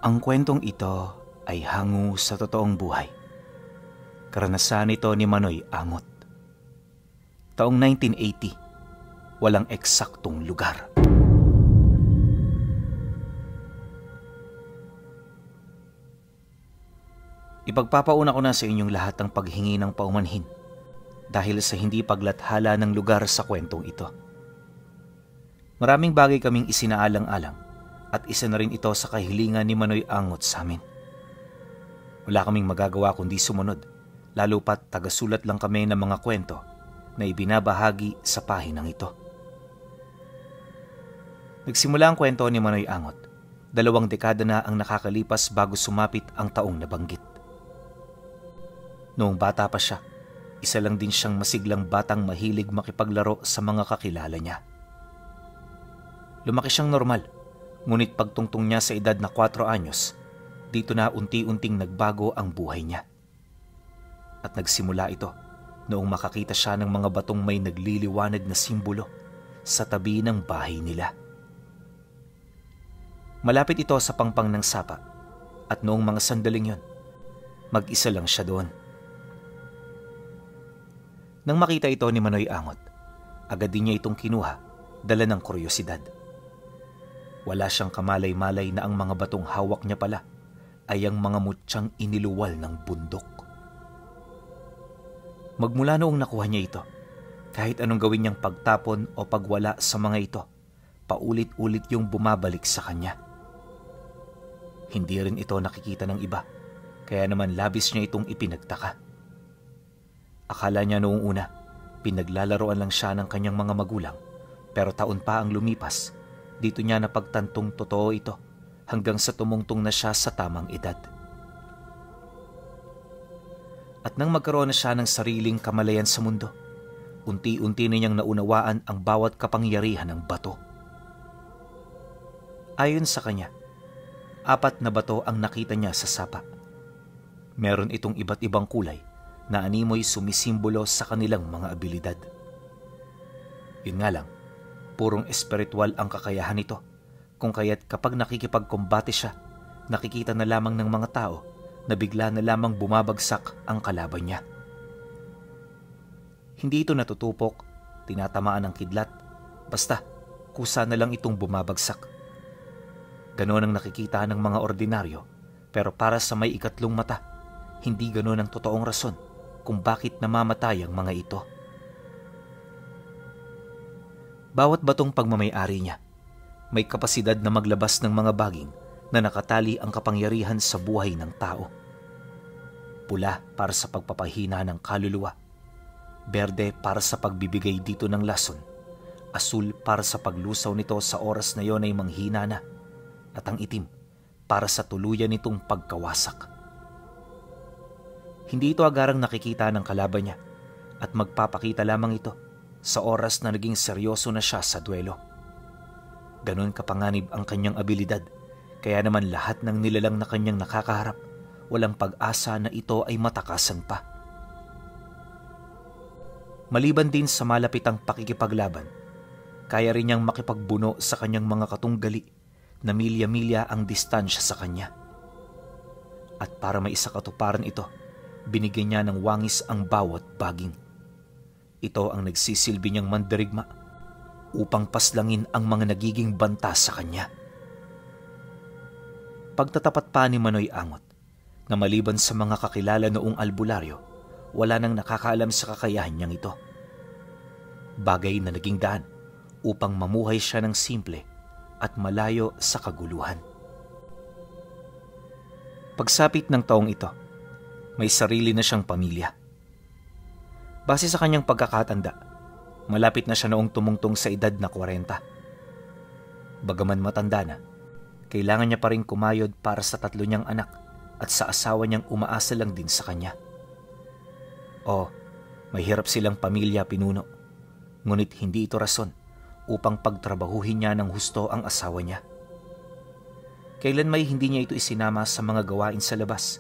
Ang kwentong ito ay hango sa totoong buhay. Karanasan ito ni Manoy Angot. Taong 1980, walang eksaktong lugar. Ipagpapauna ko na sa inyong lahat ang paghingi ng paumanhin dahil sa hindi paglathala ng lugar sa kwentong ito. Maraming bagay kaming isinaalang-alang at isa na rin ito sa kahilingan ni Manoy Angot sa amin. Wala kaming magagawa kundi sumunod, lalo pat tagasulat lang kami ng mga kwento na ibinabahagi sa pahinang ito. Nagsimula ang kwento ni Manoy Angot. 2 dekada na ang nakakalipas bago sumapit ang taong nabanggit. Noong bata pa siya, isa lang din siyang masiglang batang mahilig makipaglaro sa mga kakilala niya. Lumaki siyang normal, ngunit pagtungtong niya sa edad na 4 anyos, dito na unti-unting nagbago ang buhay niya. At nagsimula ito noong makakita siya ng mga batong may nagliliwanag na simbolo sa tabi ng bahay nila. Malapit ito sa pangpang ng sapa at noong mga sandaling yon, mag-isa lang siya doon. Nang makita ito ni Manoy Angot, agad din niya itong kinuha, dala ng kuryosidad. Wala siyang kamalay-malay na ang mga batong hawak niya pala ay ang mga mutyang iniluwal ng bundok. Magmula noong nakuha niya ito, kahit anong gawin niyang pagtapon o pagwala sa mga ito, paulit-ulit yung bumabalik sa kanya. Hindi rin ito nakikita ng iba, kaya naman labis niya itong ipinagtaka. Akala niya noong una, pinaglalaroan lang siya ng kanyang mga magulang, pero taon pa ang lumipas, dito niya napagtantong totoo ito hanggang sa tumungtong na siya sa tamang edad. At nang magkaroon na siya ng sariling kamalayan sa mundo, unti-unti na niyang naunawaan ang bawat kapangyarihan ng bato. Ayon sa kanya, 4 na bato ang nakita niya sa sapa. Meron itong iba't ibang kulay na animoy sumisimbolo sa kanilang mga abilidad. Yun nga lang, purong espiritual ang kakayahan nito, kung kaya't kapag nakikipagkumbate siya, nakikita na lamang ng mga tao na bigla na lamang bumabagsak ang kalaban niya. Hindi ito natutupok, tinatamaan ng kidlat, basta kusa na lang itong bumabagsak. Ganon ang nakikita ng mga ordinaryo, pero para sa may ikatlong mata, hindi ganon ang totoong rason kung bakit namamatay ang mga ito. Bawat batong pagmamay-ari niya, may kapasidad na maglabas ng mga baging na nakatali ang kapangyarihan sa buhay ng tao. Pula para sa pagpapahina ng kaluluwa, berde para sa pagbibigay dito ng lason, asul para sa paglusaw nito sa oras na yon ay manghina na, at ang itim para sa tuluyan nitong pagkawasak. Hindi ito agarang nakikita ng kalaban niya at magpapakita lamang ito sa oras na naging seryoso na siya sa duelo. Ganon kapanganib ang kanyang abilidad, kaya naman lahat ng nilalang na kanyang nakakaharap, walang pag-asa na ito ay matakasan pa. Maliban din sa malapitang pakikipaglaban, kaya rin niyang makipagbuno sa kanyang mga katunggali na milya-milya ang distansya sa kanya. At para maisakatuparan ito, binigyan niya ng wangis ang bawat baging. Ito ang nagsisilbi niyang mandirigma upang paslangin ang mga nagiging banta sa kanya. Pagtatapat pa ni Manoy Angot na maliban sa mga kakilala noong albularyo, wala nang nakakaalam sa kakayahan niyang ito. Bagay na naging daan upang mamuhay siya ng simple at malayo sa kaguluhan. Pagsapit ng taong ito, may sarili na siyang pamilya. Base sa kanyang pagkakatanda, malapit na siya noong tumungtong sa edad na 40. Bagaman matanda na, kailangan niya pa rin kumayod para sa 3 niyang anak at sa asawa niyang umaasa lang din sa kanya. May hirap silang pamilya pinuno, ngunit hindi ito rason upang pagtrabahuhin niya ng husto ang asawa niya. Kailan may hindi niya ito isinama sa mga gawain sa labas,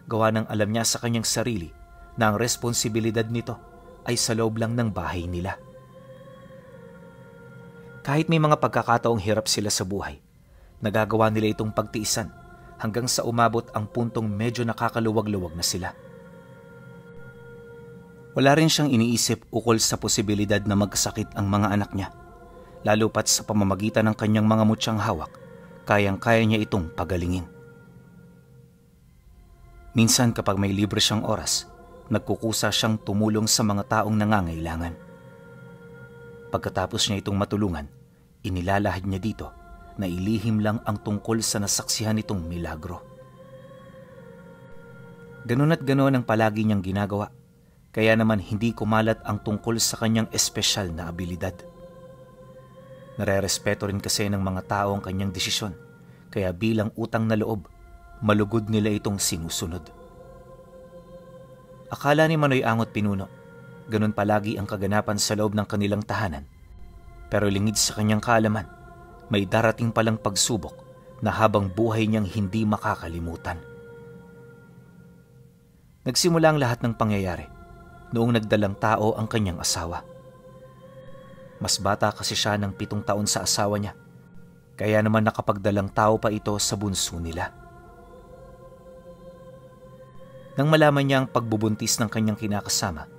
gawa ng alam niya sa kanyang sarili na ang responsibilidad nito ay sa loob lang ng bahay nila. Kahit may mga pagkakataong hirap sila sa buhay, nagagawa nila itong pagtiisan hanggang sa umabot ang puntong medyo nakakaluwag-luwag na sila. Wala rin siyang iniisip ukol sa posibilidad na magkasakit ang mga anak niya, lalo pat sa pamamagitan ng kanyang mga mutyang hawak, kayang-kaya niya itong pagalingin. Minsan kapag may libre siyang oras, nagkukusa siyang tumulong sa mga taong nangangailangan. Pagkatapos niya itong matulungan, inilalahad niya dito na ilihim lang ang tungkol sa nasaksihan nitong milagro. Ganun at ganun ang palagi niyang ginagawa, kaya naman hindi kumalat ang tungkol sa kanyang espesyal na abilidad. Nare-respeto rin kasi ng mga tao ang kanyang desisyon, kaya bilang utang na loob, malugod nila itong sinusunod. Akala ni Manoy Angot Pinuno, ganun palagi ang kaganapan sa loob ng kanilang tahanan. Pero lingid sa kanyang kaalaman, may darating palang pagsubok na habang buhay niyang hindi makakalimutan. Nagsimula ang lahat ng pangyayari noong nagdalang tao ang kanyang asawa. Mas bata kasi siya ng 7 taon sa asawa niya, kaya naman nakapagdalang tao pa ito sa bunso nila. Nang malaman niya ang pagbubuntis ng kanyang kinakasama,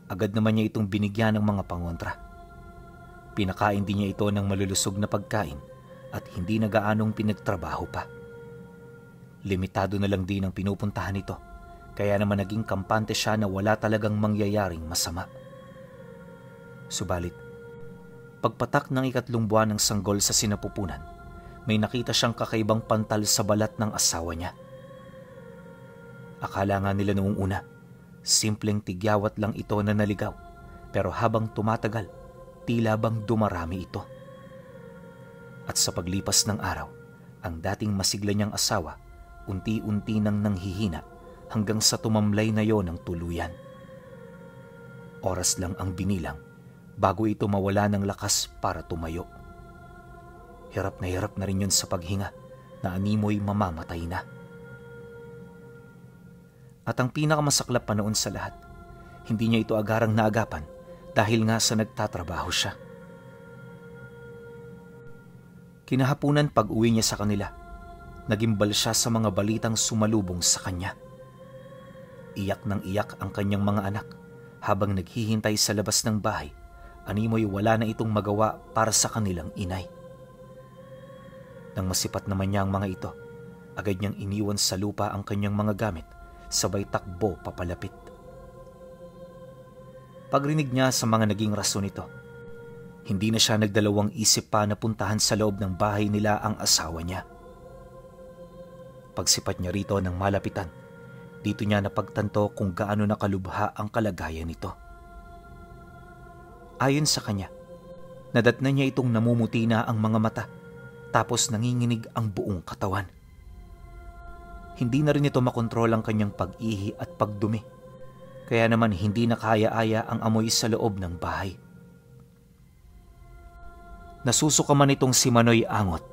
agad naman niya itong binigyan ng mga pangontra. Pinakain din niya ito ng malulusog na pagkain at hindi na gaanong pinagtrabaho pa. Limitado na lang din ang pinupuntahan nito, kaya naman naging kampante siya na wala talagang mangyayaring masama. Subalit, pagpatak ng 3 buwan ng sanggol sa sinapupunan, may nakita siyang kakaibang pantal sa balat ng asawa niya. Akala nga nila noong una, simpleng tigyawat lang ito na naligaw, pero habang tumatagal, tila bang dumarami ito. At sa paglipas ng araw, ang dating masigla niyang asawa, unti-unti nang nanghihina hanggang sa tumamlay na yon ng tuluyan. Oras lang ang binilang bago ito mawala ng lakas para tumayo. Hirap na rin yun sa paghinga na animoy mamamatay na. At ang pinakamasaklap pa noon sa lahat, hindi niya ito agarang naagapan dahil nga sa nagtatrabaho siya. Kinahapunan pag-uwi niya sa kanila, nagimbal siya sa mga balitang sumalubong sa kanya. Iyak ng iyak ang kanyang mga anak habang naghihintay sa labas ng bahay, animoy wala na itong magawa para sa kanilang inay. Nang masipat naman niya ang mga ito, agad niyang iniwan sa lupa ang kanyang mga gamit, sabay takbo papalapit. Pagrinig niya sa mga naging rason nito, hindi na siya nagdalawang isip pa na puntahan sa loob ng bahay nila ang asawa niya. Pagsipat niya rito ng malapitan, dito niya napagtanto kung gaano nakalubha ang kalagayan nito. Ayon sa kanya, nadatnan niya itong namumuti na ang mga mata, tapos nanginginig ang buong katawan. Hindi na rin ito makontrol ang kanyang pag-ihi at pagdumi, kaya naman hindi nakaya-aya ang amoy sa loob ng bahay. Nasusuka man itong si Manoy Angot,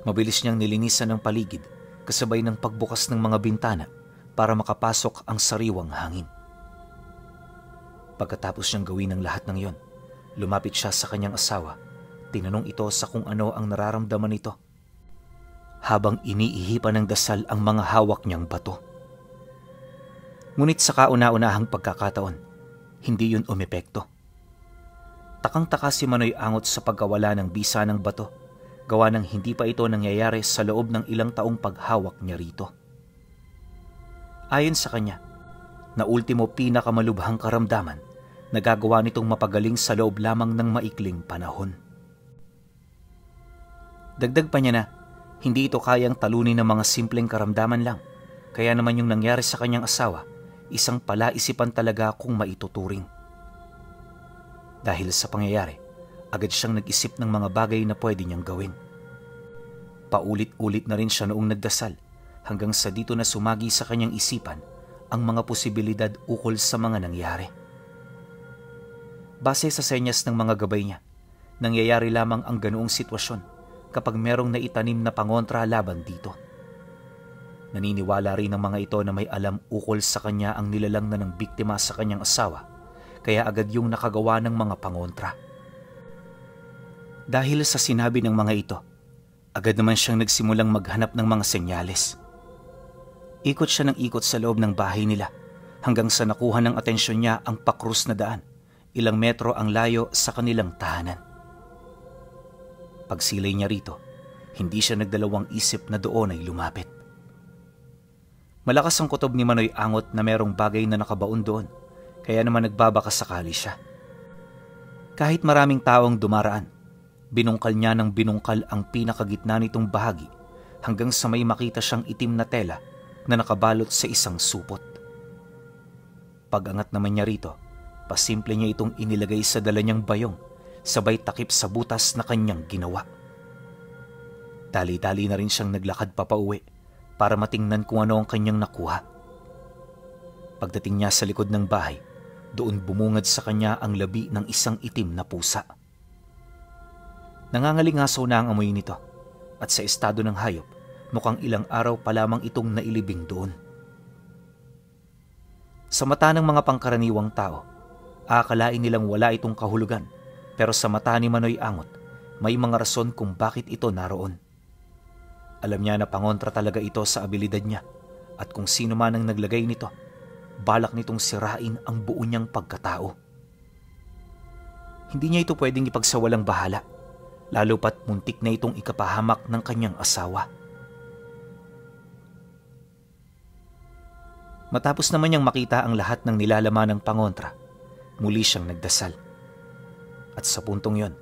mabilis niyang nilinisan ng paligid kasabay ng pagbukas ng mga bintana para makapasok ang sariwang hangin. Pagkatapos niyang gawin ang lahat ng iyon, lumapit siya sa kanyang asawa, tinanong ito sa kung ano ang nararamdaman nito, habang iniihipan ng dasal ang mga hawak niyang bato. Ngunit sa kauna-unahang pagkakataon, hindi yun umepekto. Takang-taka si Manoy Angot sa pagkawala ng bisa ng bato, gawa ng hindi pa ito nangyayari sa loob ng ilang taong paghawak niya rito. Ayon sa kanya, na ultimo pinakamalubhang karamdaman, nagagawa nitong mapagaling sa loob lamang ng maikling panahon. Dagdag pa niya na, hindi ito kayang talunin ng mga simpleng karamdaman lang, kaya naman yung nangyari sa kanyang asawa, isang palaisipan talaga kung maituturing. Dahil sa pangyayari, agad siyang nag-isip ng mga bagay na pwede niyang gawin. Paulit-ulit na rin siya noong nagdasal, hanggang sa dito na sumagi sa kanyang isipan ang mga posibilidad ukol sa mga nangyari. Base sa senyas ng mga gabay niya, nangyayari lamang ang ganoong sitwasyon kapag merong naitanim na pangontra laban dito. Naniniwala rin ng mga ito na may alam ukol sa kanya ang nilalang na ng biktima sa kanyang asawa, kaya agad yung nakagawa ng mga pangontra. Dahil sa sinabi ng mga ito, agad naman siyang nagsimulang maghanap ng mga senyales. Ikot siya ng ikot sa loob ng bahay nila hanggang sa nakuha ng atensyon niya ang pakrus na daan, ilang metro ang layo sa kanilang tahanan. Pagsilay niya rito, hindi siya nagdalawang isip na doon ay lumapit. Malakas ang kutob ni Manoy Angot na merong bagay na nakabaon doon, kaya naman nagbabaka sakali siya. Kahit maraming taong dumaraan, binungkal niya ng binungkal ang pinakagitna nitong bahagi hanggang sa may makita siyang itim na tela na nakabalot sa isang supot. Pag-angat naman niya rito, pasimple niya itong inilagay sa dala niyang bayong, sabay takip sa butas na kanyang ginawa. Dali-dali na rin siyang naglakad papauwi para matingnan kung ano ang kanyang nakuha. Pagdating niya sa likod ng bahay, doon bumungad sa kanya ang labi ng isang itim na pusa. Nangangalingasaw na ang amoy nito at sa estado ng hayop, mukhang ilang araw pa lamang itong nailibing doon. Sa mata ng mga pangkaraniwang tao, aakalain nilang wala itong kahulugan, pero sa mata ni Manoy Angot, may mga rason kung bakit ito naroon. Alam niya na pangontra talaga ito sa abilidad niya at kung sino man ang naglagay nito, balak nitong sirain ang buo niyang pagkatao. Hindi niya ito pwedeng ipagsawalang bahala, lalo pat muntik na itong ikapahamak ng kanyang asawa. Matapos naman niyang makita ang lahat ng nilalaman ng pangontra, muli siyang nagdasal. At sa puntong yon,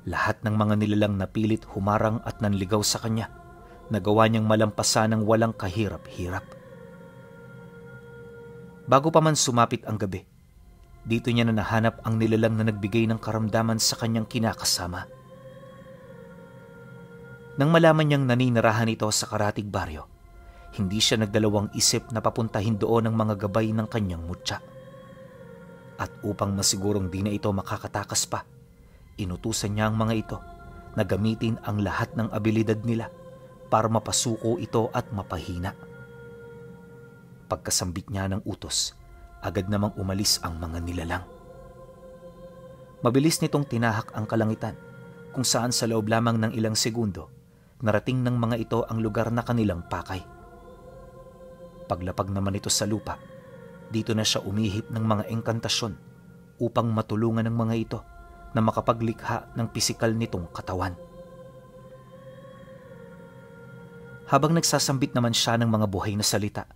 lahat ng mga nilalang napilit humarang at nanligaw sa kanya, nagawa niyang malampasan ng walang kahirap-hirap. Bago pa man sumapit ang gabi, dito niya na nahanap ang nilalang na nagbigay ng karamdaman sa kanyang kinakasama. Nang malaman niyang naninirahan ito sa karatig baryo, hindi siya nagdalawang isip na papuntahin doon ang mga gabay ng kanyang mutya. At upang masigurong di na ito makakatakas pa, inutusan niya ang mga ito na gamitin ang lahat ng abilidad nila para mapasuko ito at mapahina. Pagkasambit niya ng utos, agad namang umalis ang mga nilalang. Mabilis nitong tinahak ang kalangitan kung saan sa loob lamang ng ilang segundo, narating ng mga ito ang lugar na kanilang pakay. Paglapag naman ito sa lupa, dito na siya umihip ng mga engkantasyon upang matulungan ng mga ito na makapaglikha ng pisikal nitong katawan. Habang nagsasambit naman siya ng mga buhay na salita,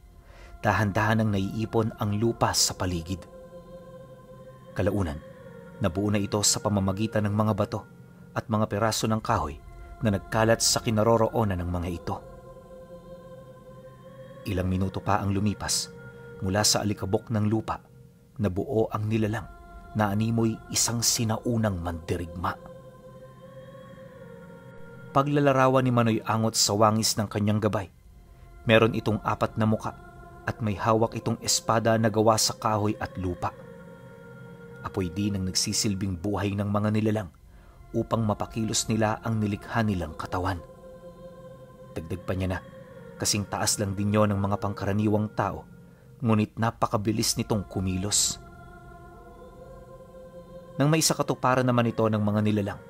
dahan-dahan ang naiipon ang lupa sa paligid. Kalaunan, nabuo na ito sa pamamagitan ng mga bato at mga peraso ng kahoy na nagkalat sa kinaroroonan ng mga ito. Ilang minuto pa ang lumipas mula sa alikabok ng lupa, nabuo ang nilalang na animoy isang sinaunang mandirigma. Paglalarawan ni Manoy Angot sa wangis ng kanyang gabay, meron itong 4 na muka at may hawak itong espada na gawa sa kahoy at lupa. Apoy din ang nagsisilbing buhay ng mga nilalang upang mapakilos nila ang nilikha nilang katawan. Dagdag pa niya na, kasing taas lang din yon ng mga pangkaraniwang tao, ngunit napakabilis nitong kumilos. Nang may isa katuparan naman ito ng mga nilalang,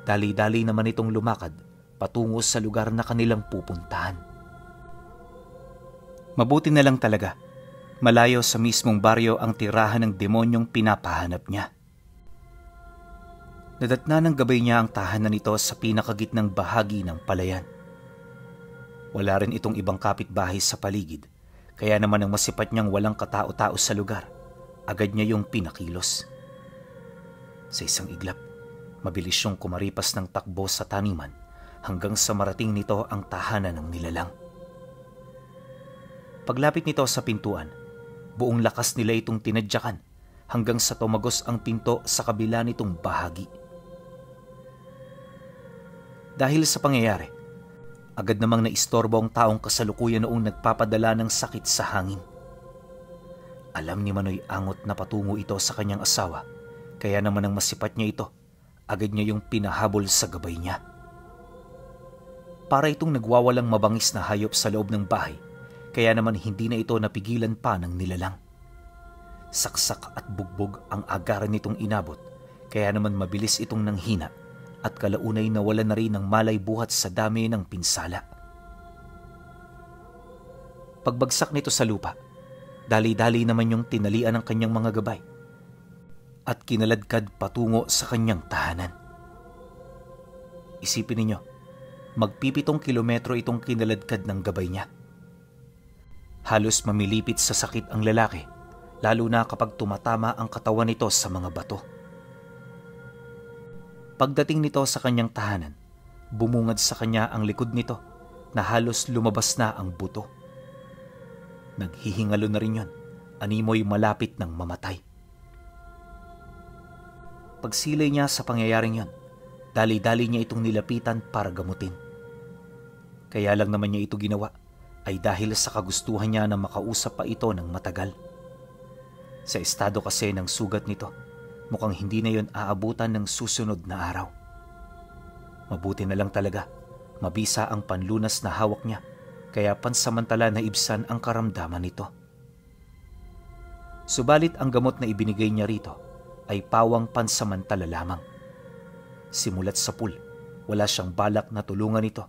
dali-dali naman itong lumakad patungo sa lugar na kanilang pupuntahan. Mabuti na lang talaga, malayo sa mismong baryo ang tirahan ng demonyong pinapahanap niya. Nadatna ng gabay niya ang tahanan nito sa pinakagitnang bahagi ng palayan. Wala rin itong ibang kapitbahay sa paligid, kaya naman ang masipat niyang walang katao-tao sa lugar, agad niya yung pinakilos. Sa isang iglap, mabilis siyang kumaripas ng takbo sa taniman hanggang sa marating nito ang tahanan ng nilalang. Paglapit nito sa pintuan, buong lakas nila itong tinadyakan hanggang sa tumagos ang pinto sa kabila nitong bahagi. Dahil sa pangyayari, agad namang naistorbo ang taong kasalukuyan noong nagpapadala ng sakit sa hangin. Alam ni Manoy Angot na patungo ito sa kanyang asawa, kaya naman ang masipat niya ito, agad niya yung pinahabol sa gabay niya. Para itong nagwawalang mabangis na hayop sa loob ng bahay, kaya naman hindi na ito napigilan pa ng nilalang. Saksak at bugbog ang agaran nitong inabot, kaya naman mabilis itong nanghina at kalaunay nawala na rin ng malay buhat sa dami ng pinsala. Pagbagsak nito sa lupa, dali-dali naman yung tinalian ng kanyang mga gabay at kinaladkad patungo sa kanyang tahanan. Isipin ninyo, magpipitong kilometro itong kinaladkad ng gabay niya. Halos mamilipit sa sakit ang lalaki, lalo na kapag tumatama ang katawan nito sa mga bato. Pagdating nito sa kanyang tahanan, bumungad sa kanya ang likod nito na halos lumabas na ang buto. Naghihingalo na rin yun, animoy malapit ng mamatay. Pagsilay niya sa pangyayaring yon, dali-dali niya itong nilapitan para gamutin. Kaya lang naman niya ito ginawa ay dahil sa kagustuhan niya na makausap pa ito ng matagal. Sa estado kasi ng sugat nito, mukhang hindi na yon aabutan ng susunod na araw. Mabuti na lang talaga, mabisa ang panlunas na hawak niya, kaya pansamantala na ibsan ang karamdaman nito. Subalit ang gamot na ibinigay niya rito ay pawang pansamantala lamang. Simulat sa pool, wala siyang balak na tulungan ito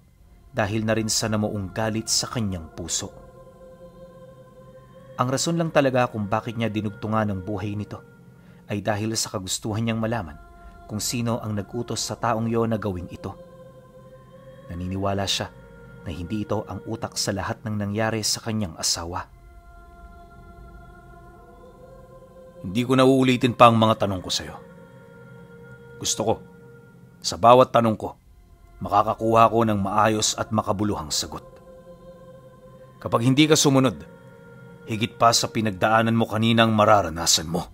dahil na rin sa namuong galit sa kanyang puso. Ang rason lang talaga kung bakit niya dinugtungan ang buhay nito ay dahil sa kagustuhan niyang malaman kung sino ang nag-utos sa taong yon na gawin ito. Naniniwala siya na hindi ito ang utak sa lahat ng nangyari sa kanyang asawa. Hindi ko na uulitin pa ang mga tanong ko sa iyo. Gusto ko, sa bawat tanong ko, makakakuha ko ng maayos at makabuluhang sagot. Kapag hindi ka sumunod, higit pa sa pinagdaanan mo kaninang mararanasan mo.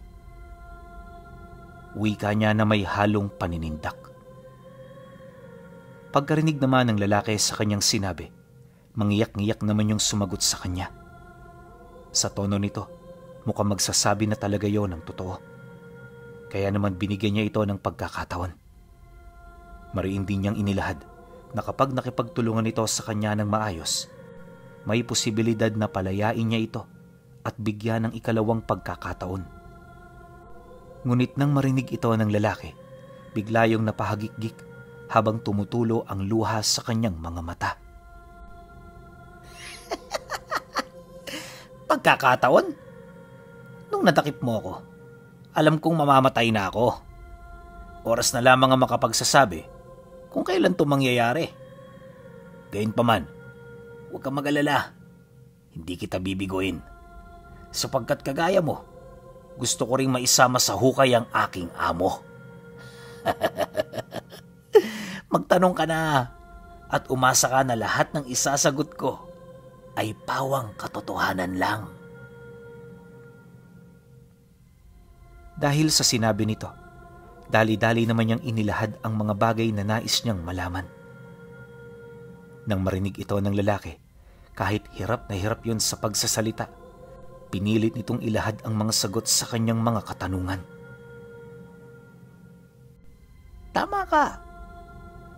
Wika niya na may halong paninindak. Pagkarinig naman ng lalaki sa kanyang sinabi, mangiyak-ngiyak naman yung sumagot sa kanya. Sa tono nito, mukhang magsasabi na talaga yon ng totoo. Kaya naman binigyan niya ito ng pagkakataon. Mariin din niyang inilahad na kapag nakipagtulungan ito sa kanya ng maayos, may posibilidad na palayain niya ito at bigyan ng ikalawang pagkakataon. Ngunit nang marinig ito ng lalaki, bigla yung napahagikgik habang tumutulo ang luha sa kanyang mga mata. Pagkakataon? Nung natakip mo ako, alam kong mamamatay na ako. Oras na lamang ang makapagsasabi kung kailan ito mangyayari. Gayunpaman, huwag kang mag-alala. Hindi kita bibiguin. Sapagkat kagaya mo, gusto ko ring maisama sa hukay ang aking amo. Magtanong ka na at umasa ka na lahat ng isasagot ko ay pawang katotohanan lang. Dahil sa sinabi nito, dali-dali naman niyang inilahad ang mga bagay na nais niyang malaman. Nang marinig ito ng lalaki, kahit hirap na hirap yon sa pagsasalita, pinilit nitong ilahad ang mga sagot sa kanyang mga katanungan. Tama ka.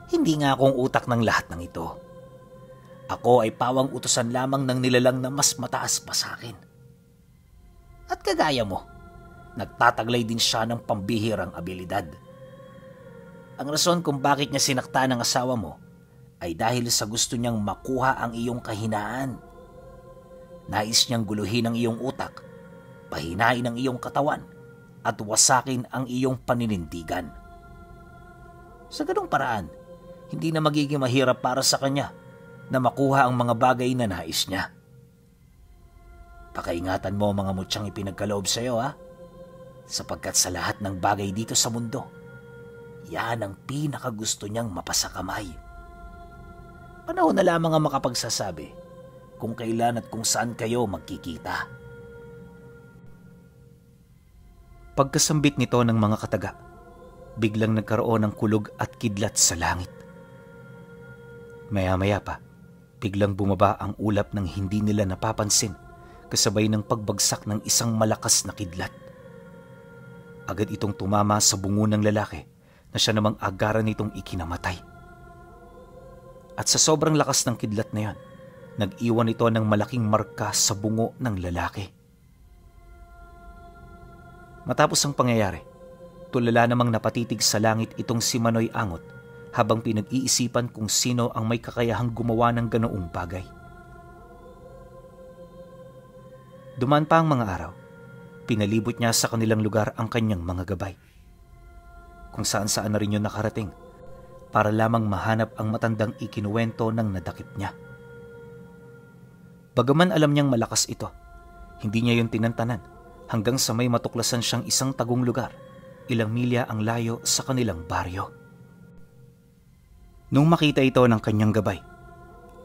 Hindi nga akong utak ng lahat ng ito. Ako ay pawang utusan lamang ng nilalang na mas mataas pa sa akin. At kagaya mo, nagtataglay din siya ng pambihirang abilidad. Ang rason kung bakit niya sinakta ng asawa mo ay dahil sa gusto niyang makuha ang iyong kahinaan. Nais niyang guluhin ang iyong utak, pahinain ang iyong katawan, at wasakin ang iyong paninindigan. Sa ganung paraan, hindi na magiging mahirap para sa kanya na makuha ang mga bagay na nais niya. Pakaingatan mo ang mga mutyang ipinagkaloob sa iyo, ha? Sapagkat sa lahat ng bagay dito sa mundo, yan ang pinakagusto niyang mapasakamay. Panahon na lamang ang makapagsasabi kung kailan at kung saan kayo magkikita. Pagkasambit nito ng mga kataga, biglang nagkaroon ng kulog at kidlat sa langit. Maya-maya pa, biglang bumaba ang ulap ng hindi nila napapansin kasabay ng pagbagsak ng isang malakas na kidlat. Agad itong tumama sa bungo ng lalaki na siya namang agaran nitong ikinamatay. At sa sobrang lakas ng kidlat na yon, nag-iwan ito ng malaking marka sa bungo ng lalaki. Matapos ang pangyayari, tulala namang napatitig sa langit itong si Manoy Angot habang pinag-iisipan kung sino ang may kakayahang gumawa ng ganoong bagay. Dumaan pa ang mga araw. Pinalibot niya sa kanilang lugar ang kanyang mga gabay. Kung saan-saan na rin yun nakarating para lamang mahanap ang matandang ikinuwento ng nadakip niya. Bagaman alam niyang malakas ito, hindi niya yun tinantanan hanggang sa may matuklasan siyang isang tagong lugar, ilang milya ang layo sa kanilang baryo. Nung makita ito ng kanyang gabay,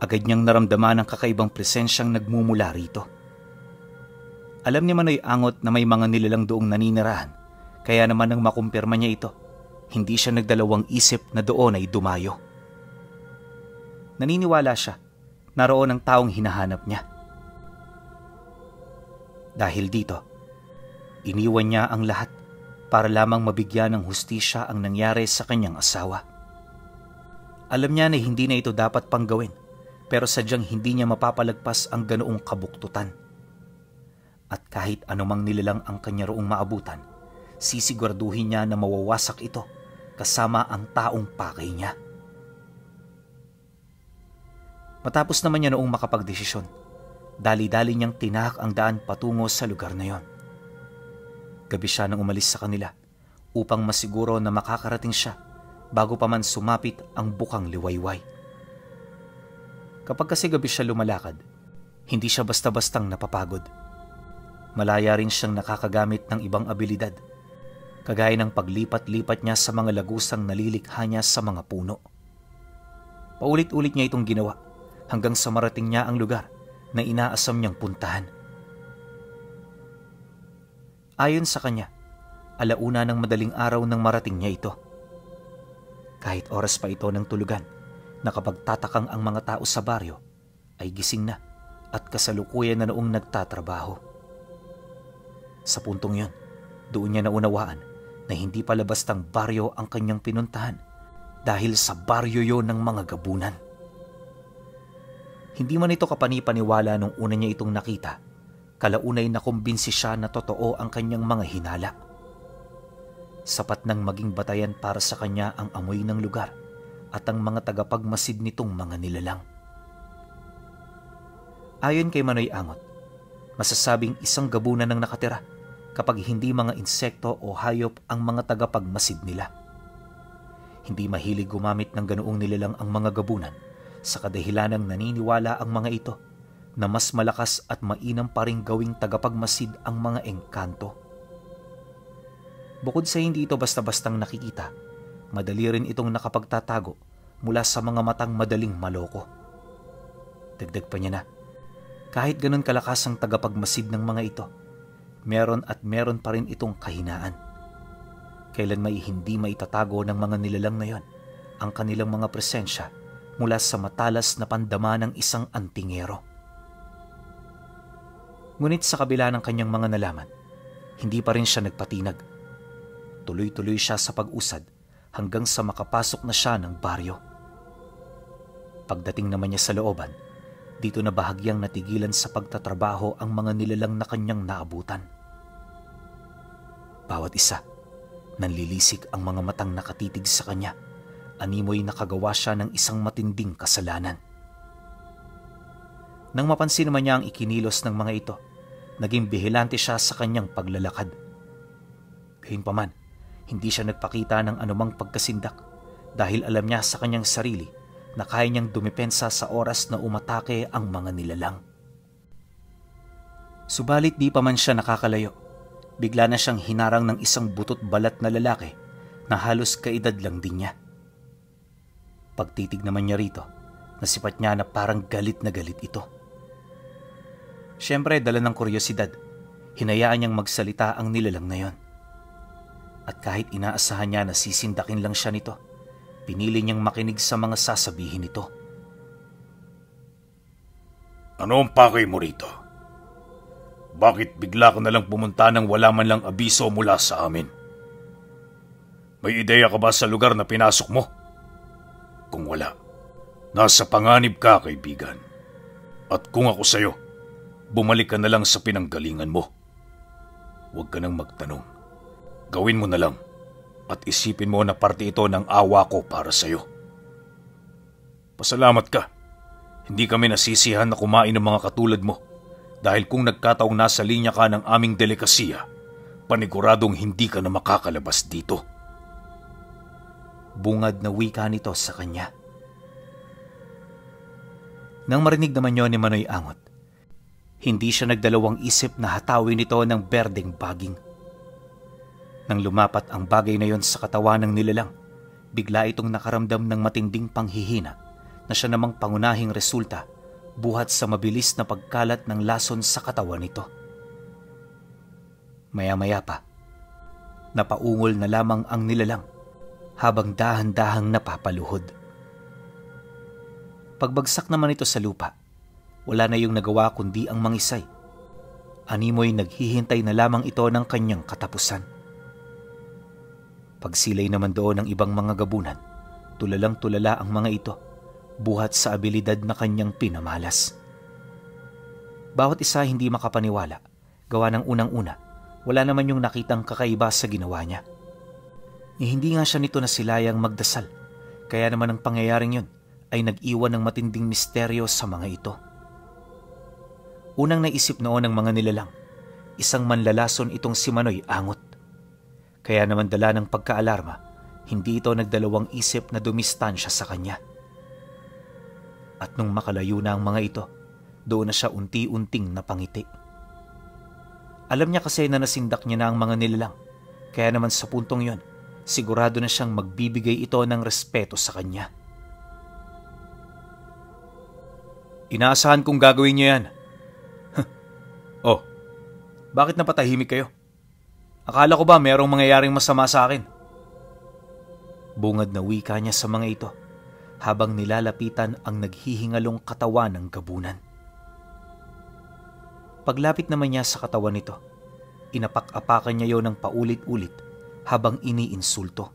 agad niyang naramdaman ang kakaibang presensyang nagmumula rito. Alam ni Manoy Angot na may mga nilalang doong naninirahan, kaya naman nang makumpirma niya ito, hindi siya nagdalawang isip na doon ay dumayo. Naniniwala siya na roon ang taong hinahanap niya. Dahil dito, iniwan niya ang lahat para lamang mabigyan ng hustisya ang nangyari sa kanyang asawa. Alam niya na hindi na ito dapat pang gawin, pero sadyang hindi niya mapapalagpas ang ganoong kabuktutan. At kahit anumang nilalang ang kanya roong maabutan, sisiguraduhin niya na mawawasak ito kasama ang taong pakay niya. Matapos naman niya noong makapagdesisyon, dali-dali niyang tinahak ang daan patungo sa lugar na yon. Gabi siya nang umalis sa kanila upang masiguro na makakarating siya bago pa man sumapit ang bukang liwayway. Kapag kasi gabi siya lumalakad, hindi siya basta-bastang napapagod. Malaya rin siyang nakakagamit ng ibang abilidad, kagaya ng paglipat-lipat niya sa mga lagusang nalilikha niya sa mga puno. Paulit-ulit niya itong ginawa hanggang sa marating niya ang lugar na inaasam niyang puntahan. Ayon sa kanya, 1:00 ng madaling araw nang marating niya ito. Kahit oras pa ito ng tulugan, nakapagtatakang ang mga tao sa baryo ay gising na at kasalukuyan na noong nagtatrabaho. Sa puntong yon, doon niya naunawaan na hindi pala bastang baryo ang kanyang pinuntahan dahil sa baryo yon ng mga gabunan. Hindi man ito kapanipaniwala nung una niya itong nakita, kalaunay nakumbinsi siya na totoo ang kanyang mga hinala. Sapat nang maging batayan para sa kanya ang amoy ng lugar at ang mga tagapagmasid nitong mga nilalang. Ayon kay Manoy Angot, masasabing isang gabunan ang nakatira kapag hindi mga insekto o hayop ang mga tagapagmasid nila. Hindi mahilig gumamit ng ganoong nilalang ang mga gabunan sa kadahilanang naniniwala ang mga ito na mas malakas at mainam pa ring gawing tagapagmasid ang mga engkanto. Bukod sa hindi ito basta-bastang nakikita, madali rin itong nakapagtatago mula sa mga matang madaling maloko. Dagdag pa niya na, kahit ganun kalakas ang tagapagmasid ng mga ito, meron pa rin itong kahinaan. Kailan may hindi maitatago ng mga nilalang na yon ang kanilang mga presensya mula sa matalas na pandama ng isang antingero. Ngunit sa kabila ng kanyang mga nalaman, hindi pa rin siya nagpatinag. Tuloy-tuloy siya sa pag-usad hanggang sa makapasok na siya ng baryo. Pagdating naman niya sa looban, dito na bahagyang natigilan sa pagtatrabaho ang mga nilalang na kanyang naabutan. Bawat isa, nanlilisik ang mga matang nakatitig sa kanya. Animoy nakagawa siya ng isang matinding kasalanan. Nang mapansin naman niya ang ikinilos ng mga ito, naging bihilante siya sa kanyang paglalakad. Gayunpaman, hindi siya nagpakita ng anumang pagkasindak dahil alam niya sa kanyang sarili na kaya niyang dumepensa sa oras na umatake ang mga nilalang. Subalit di pa man siya nakakalayo, bigla na siyang hinarang ng isang butot balat na lalaki na halos kaedad lang din niya. Pagtitig naman niya rito, nasipat niya na parang galit na galit ito. Siyempre, dala ng kuryosidad, hinayaan niyang magsalita ang nilalang na yon. At kahit inaasahan niya na sisindakin lang siya nito, pinili niyang makinig sa mga sasabihin nito. Ano ang pakay mo rito? Bakit bigla ka nalang pumunta nang wala man lang abiso mula sa amin? May ideya ka ba sa lugar na pinasok mo? Kung wala, nasa panganib ka, kaibigan. At kung ako sa'yo, bumalik ka na lang sa pinanggalingan mo. Huwag ka nang magtanong. Gawin mo na lang at isipin mo na parte ito ng awa ko para sa'yo. Pasalamat ka. Hindi kami nasisihan na kumain ng mga katulad mo Dahil kung nagkataong nasa linya ka ng aming delikasiya, paniguradong hindi ka na makakalabas dito. Bungad na wika nito sa kanya. Nang marinig naman yon ni Manoy Angot, hindi siya nagdalawang isip na hatawin ito ng berdeng baging. Nang lumapat ang bagay na yon sa katawan ng nilalang, bigla itong nakaramdam ng matinding panghihina na siya namang pangunahing resulta buhat sa mabilis na pagkalat ng lason sa katawan nito. Maya-maya pa, napaungol na lamang ang nilalang habang dahan-dahang napapaluhod. Pagbagsak naman ito sa lupa, wala na yung nagawa kundi ang mangisay. Animoy naghihintay na lamang ito ng kanyang katapusan. Pagsilay naman doon ng ibang mga gabunan, tulalang-tulala ang mga ito, buhat sa abilidad na kanyang pinamalas. Bawat isa hindi makapaniwala, gawa ng unang-una, wala naman yung nakitang kakaiba sa ginawa niya. Hindi nga siya nito nasilayang magdasal, kaya naman ang pangyayaring yun ay nag-iwan ng matinding misteryo sa mga ito. Unang naisip noon ng mga nilalang, isang manlalason itong si Manoy Angot. Kaya naman dala ng pagkaalarma, hindi ito nagdalawang isip na dumistansya sa kanya. At nung makalayo na ang mga ito, doon na siya unti-unting napangiti. Alam niya kasi na nasindak niya na ang mga nilalang, kaya naman sa puntong yon, sigurado na siyang magbibigay ito ng respeto sa kanya. Inaasahan kong gagawin niyo yan. Oh, bakit napatahimik kayo? Akala ko ba merong mangyayaring masama sa akin? Bungad na wika niya sa mga ito habang nilalapitan ang naghihingalong katawan ng gabunan. Paglapit naman niya sa katawan nito, inapak-apakan niya yon ng paulit-ulit habang iniinsulto.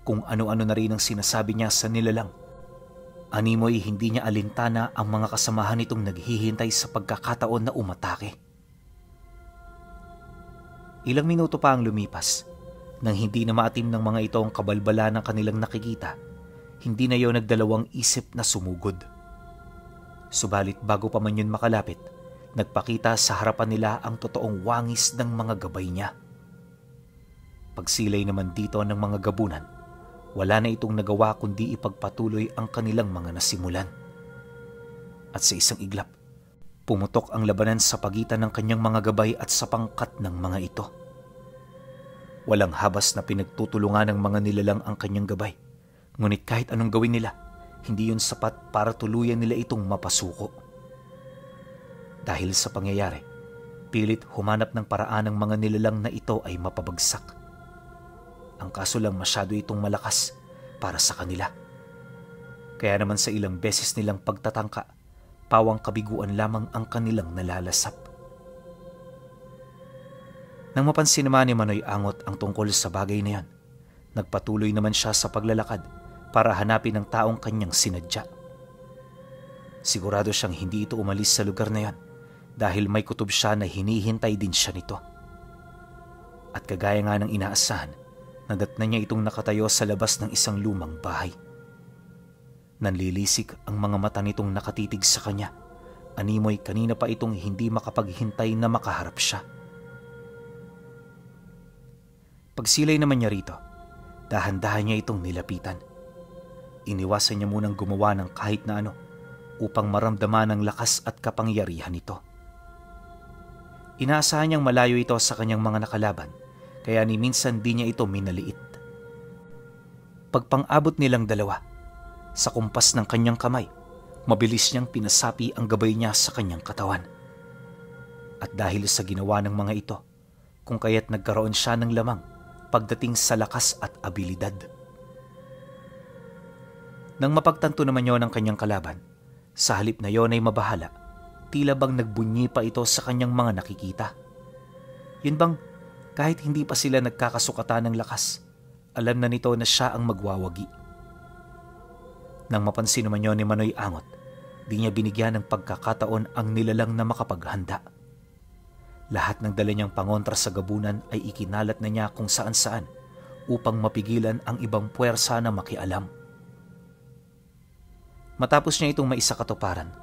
Kung ano-ano na rin ang sinasabi niya sa nilalang. Animoy hindi niya alintana ang mga kasamahan nitong naghihintay sa pagkakataon na umatake. Ilang minuto pa ang lumipas, nang hindi na maatim ng mga ito ang kabalbala ng kanilang nakikita, hindi na yon nagdalawang isip na sumugod. Subalit bago pa man yun makalapit, nagpakita sa harapan nila ang totoong wangis ng mga gabay niya. Pagsilay naman dito ng mga gabunan, wala na itong nagawa kundi ipagpatuloy ang kanilang mga nasimulan. At sa isang iglap, pumutok ang labanan sa pagitan ng kanyang mga gabay at sa pangkat ng mga ito. Walang habas na pinagtutulungan ng mga nilalang ang kanyang gabay, ngunit kahit anong gawin nila, hindi yun sapat para tuluyan nila itong mapasuko. Dahil sa pangyayari, pilit humanap ng paraan ng mga nilalang na ito ay mapabagsak. Ang kaso lang masyado itong malakas para sa kanila. Kaya naman sa ilang beses nilang pagtatangka, pawang kabiguan lamang ang kanilang nalalasap. Nang mapansin naman ni Manoy Angot ang tungkol sa bagay na yan, nagpatuloy naman siya sa paglalakad para hanapin ang taong kanyang sinadya. Sigurado siyang hindi ito umalis sa lugar na yan dahil may kutob siya na hinihintay din siya nito. At kagaya nga ng inaasahan, nadatnan niya itong nakatayo sa labas ng isang lumang bahay. Nanlilisik ang mga mata nitong nakatitig sa kanya. Animoy kanina pa itong hindi makapaghintay na makaharap siya. Pagsilay naman niya rito, dahan-dahan niya itong nilapitan. Iniwasan niya munang gumawa ng kahit na ano upang maramdaman ang lakas at kapangyarihan nito. Inaasahan niyang malayo ito sa kanyang mga nakalaban, kaya ni minsan di niya ito minaliit. Pagpang-abot nilang dalawa, sa kumpas ng kanyang kamay, mabilis niyang pinasapi ang gabay niya sa kanyang katawan. At dahil sa ginawa ng mga ito, kung kaya't nagkaroon siya ng lamang pagdating sa lakas at abilidad. Nang mapagtanto naman yon ng kanyang kalaban, sa halip na yon ay mabahala, tila bang nagbunyi pa ito sa kanyang mga nakikita. Yun bang kahit hindi pa sila nagkakasukatan ng lakas, alam na nito na siya ang magwawagi. Nang mapansin naman yon ni Manoy Angot, di niya binigyan ng pagkakataon ang nilalang na makapaghanda. Lahat ng dala niyang pangontra sa gabunan ay ikinalat na niya kung saan-saan upang mapigilan ang ibang puwersa na makialam. Matapos niya itong maisakatuparan,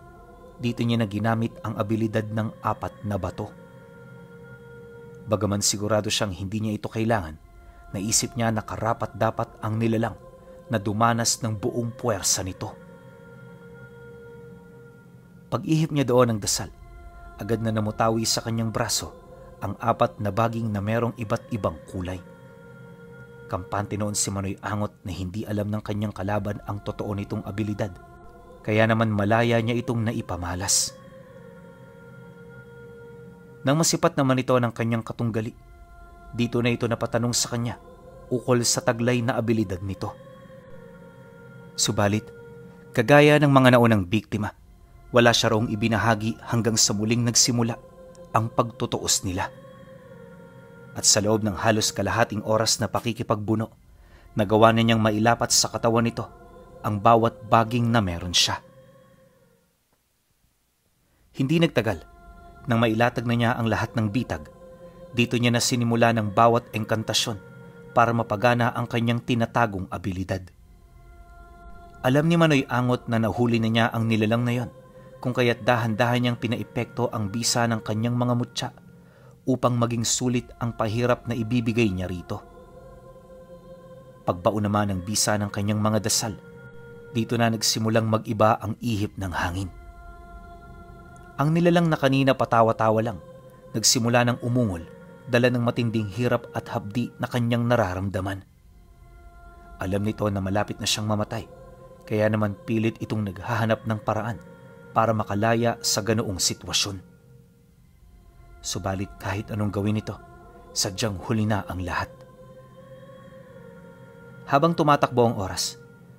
Dito niya na ginamit ang abilidad ng 4 na bato. Bagaman sigurado siyang hindi niya ito kailangan, naisip niya na karapat-dapat ang nilalang na dumanas ng buong puwersa nito. Pag-ihip niya doon ng dasal, agad na namutawi sa kanyang braso ang 4 na baging na merong iba't ibang kulay. Kampante noon si Manoy Angot na hindi alam ng kanyang kalaban ang totoo nitong abilidad, kaya naman malaya niya itong naipamalas. Nang masipat naman ito ng kanyang katunggali, dito na ito napatanong sa kanya ukol sa taglay na abilidad nito. Subalit, kagaya ng mga naunang biktima, wala siya raong ibinahagi hanggang sa muling nagsimula ang pagtutuos nila. At sa loob ng halos kalahating oras na pakikipagbuno, nagawa na niyang mailapat sa katawan nito ang bawat baging na meron siya. Hindi nagtagal, nang mailatag na niya ang lahat ng bitag, dito niya na sinimula ng bawat engkantasyon para mapagana ang kanyang tinatagong abilidad. Alam ni Manoy Angot na nahuli na niya ang nilalang na yon, kung kaya't dahan-dahan niyang pinaepekto ang bisa ng kanyang mga mutya upang maging sulit ang pahirap na ibibigay niya rito. Pagbao naman ng bisa ng kanyang mga dasal, dito na nagsimulang mag-iba ang ihip ng hangin. Ang nilalang na kanina patawa-tawa lang, nagsimula ng umungol, dala ng matinding hirap at habdi na kanyang nararamdaman. Alam nito na malapit na siyang mamatay, kaya naman pilit itong naghahanap ng paraan para makalaya sa ganoong sitwasyon. Subalit kahit anong gawin ito, sadyang huli na ang lahat. Habang tumatakbo ang oras,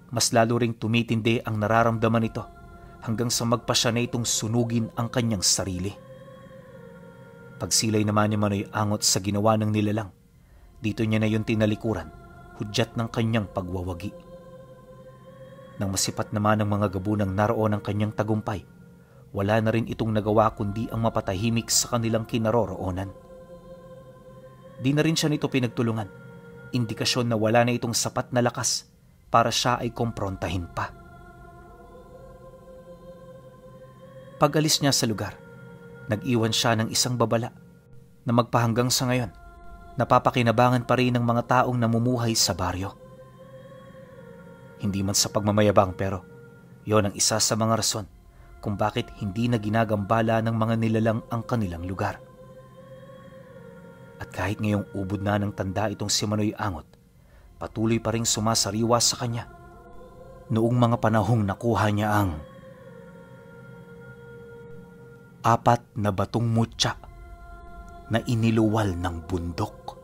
mas lalo ring tumitindi ang nararamdaman nito hanggang sa magpasya na itong sunugin ang kanyang sarili. Pagsilay naman ni Manoy Angot sa ginawa ng nilalang, dito niya na yung tinalikuran, hudyat ng kanyang pagwawagi. Nang masipat naman ang mga gabunang naroon ng kanyang tagumpay, wala na rin itong nagawa kundi ang mapatahimik sa kanilang kinaroroonan. Di na rin siya nito pinagtulungan, indikasyon na wala na itong sapat na lakas para siya ay komprontahin pa. Pag-alis niya sa lugar, nag-iwan siya ng isang babala na magpahanggang sa ngayon, napapakinabangan pa rin ng mga taong namumuhay sa baryo. Hindi man sa pagmamayabang pero yon ang isa sa mga rason kung bakit hindi na ginagambala ng mga nilalang ang kanilang lugar. At kahit ngayong ubod na ng tanda itong si Manoy Angot, patuloy pa rin sumasariwa sa kanya noong mga panahong nakuha niya ang 4 na batong mutya na iniluwal ng bundok.